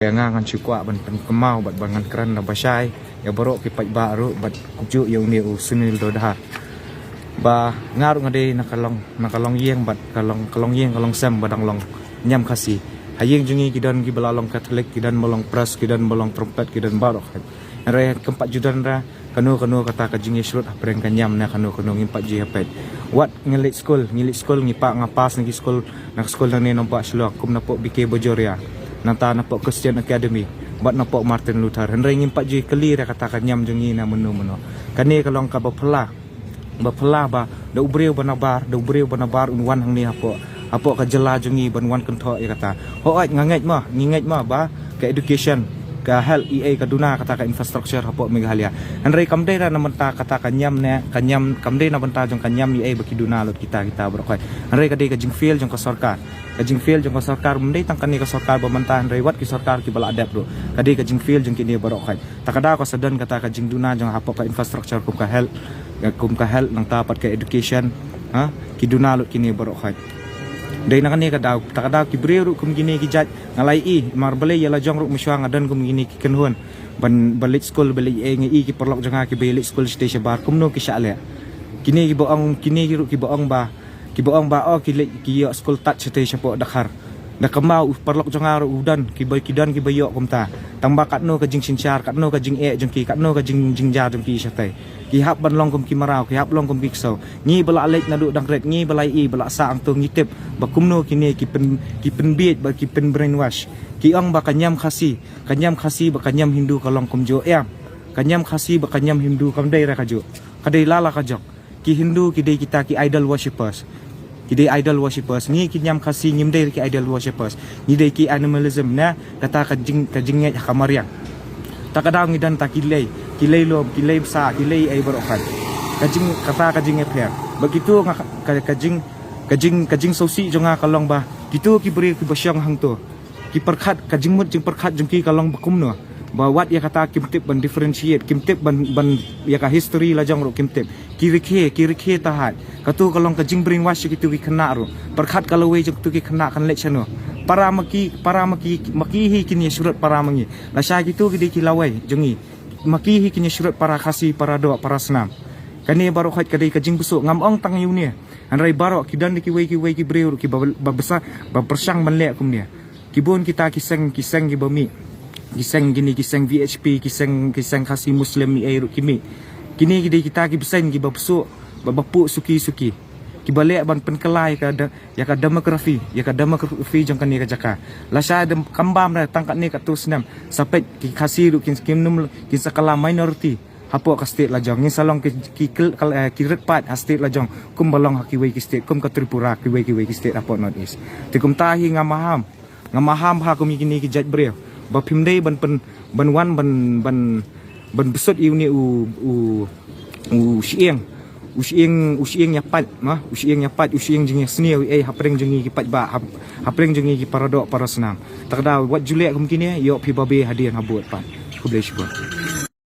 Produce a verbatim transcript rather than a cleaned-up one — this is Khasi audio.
Nga ngan shu kwah ban pynkynmaw bad ban ngan kren na ba shai ïa baroh ki paidbah ruh bad kumjuh ïa une u Sunil Dodhar. Ba nga ruh nga dei na ka long, na ka long ïing bad ka long, ka long ïing ka long sem ba dang long niam Khasi. Ha ïing jong ngi ki don ki ba la long Katholik, ki don ba long Pres, ki don ba long Trumpet, ki don baroh. Hynrei kam pat ju don ra kano kano kata ka jingïasyrut hapdeng ka niam ne kano kano ngim pat ju ïa peit. Wat ngi leit skul, ngi leit skul, ngi pah, nga pass na ki skul, na ka skul nangne nongbah Shillong, kum napoh B K Bajoria, nangta napoh Christian Academy, bad napoh Martin Luther. Hynrei ngim pat ju ïa kylli re kata ka niam jong ngi na mano mano. Kane ka long kaba phylla, ba phylla ba da u briew ba nabar, da u briew ba nabar un wan hangne hapoh, hapoh ka jylla jong ngi ban wan kynthoh ïa kata. Hooid, nga ngeit mo, ngi ngeit mo ba ka education, ka health, ïa ka duna kata ka infrastructure hapoh Meghalaya. Hynrei kam dei na bynta kata ka niam ne, ka niam, kam dei na bynta jong ka niam ïa ba ki duna lut kita, kita baroh khoit. Hynrei ka dei ka jingfail jong ka sorkar. Ka jingfail jong ka sorkar, ym dei tang kane ka sorkar ba mynta, hynrei wat ki sorkar ki ba la dep ruh. Ka dei ka jingfail jong kine baroh khoit. Ta ka daw ka sa don kata ka jingduna jong hapoh ka infrastructure kum ka health, eh, kum ka health nangta pat ka education, ha, ki duna lut kine baroh khoit. Dei na kane ka daw, ta ka daw ki briew ruh kum kine ki jait, nga la ïohi, mar balei ïa la jong ruh mynshuwa nga don kum kine ki kynhun ban, ba leit skul, ba leit ïa, nga ïohi ki paralok jong nga ki ba ïa leit skul shatei shabar, kumno ki shah leh. Kine ki ba ong, kine ki ruh ki ba ong ba, ki ba ong ba, oh, ki leit, ki ïoh skul tad shatei shapoh Dkhar. Da kynmaw u paralok jong nga ruh u don, ki ba, ki don ki ba ïoh kumta. Tang ba katno ka jingsynshar, katno ka jingeh jong ki, katno ka jing, jingjar jong ki shatei. Ki hap ban long kum ki mraw, ki hap long kum ki ksew. Ngi ba la leit naduh dang rit, ngi ba la ïohi, ba la sah hangto ngi tip ba kumno kine ki pyn, ki pynbiej, ba ki pyn brainwash. Ki ong ba ka niam Khasi, ka niam Khasi ba ka niam Hindu ka long kumjuh, ïa. Ka niam Khasi ba ka niam Hindu kam dei re kajuh. Ka dei lala ka jong. Ki Hindu ki dei kita ki idol worshippers. Ki dei idol worshippers. Ngi ki niam Khasi ngim dei ki idol worshippers. Ngi dei ki animalism ne kata ka jing, ka jingngeit ha ka mariang. Ta ka daw ngi don ta ki lei, ki lei lum, ki lei bsa, ki lei ei baroh khoit. Ka jing, kata ka jingïapher. Ba kito nga ka, ka jing, ka jing, ka jingsngewsih jong nga ka long ba kito ki briew ki ba shong hangto, ki pyrkhat, ka jingmut jingpyrkhat jong ki ka long ba kumno. Ba wat ïa kata kim tip ban differentiate, kim tip ban, ban ïa ka history la jong ruh kim tip. Ki rkhie, ki rkhie ta hait. Kato ka long ka jing brainwash jong kito ki khynnah ruh. Pyrkhat ka lawei jong kito ki khynnah kan leit shano. Para ma ki, para ma ki, ma ki hi kin ïasyrut para ma ngi. Lashai kito ki dei ki lawei jong ngi. Ma ki hi kin ïasyrut para Khasi, para doh, para snam. Kane baroh khoit ka dei ka jingbsuk, ngam ong tang ïa une. Hynrei baroh ki don da kiwei kiwei ki briew ruh ki ba, ba bsa, ba pyrshang ban leh kumne. Ki bun kita ki seng, ki seng ki ba mih. Ki seng kine, ki seng V H P, ki seng, ki seng Khasi Muslim ïa ei ruh ki mih. Kine ki dei kita ki bseiñ ki ba bsuk, ba, ba puh suki suki. Ki ba leh ban pynkylla ïa ka de, ïa ka demography, ïa ka demography jong kane ka jaka. Lashai dem kam bam re tang katne katto snem. Sa peit ki Khasi ruh kin, kin nym, kin sa kylla minority hapoh ka state la jong. Ngin sa long ki, ki kyl, kyl, eh, ki rit paid ha state la jong. Kum ba long ha kiwei ki state, kum ka Tripura, kiwei kiwei ki state hapoh North East. Te kumta hi nga maham. Nga maham ha kum ïa kine ki jait briew. Ba phim dei ban pyn, ban wan ban, ban, ban bsut ïa une u, u, u shyieng. U shyieng, u shyieng ïa paid, ma, u shyieng ïa paid, u shyieng jingïasniew ei hapdeng jong ngi ki paidbah, hap, hapdeng jong ngi ki para doh para snam. Ta ka daw wat ju leh kum kine, ïoh phi babe hadien habud pat. Khublei shibun.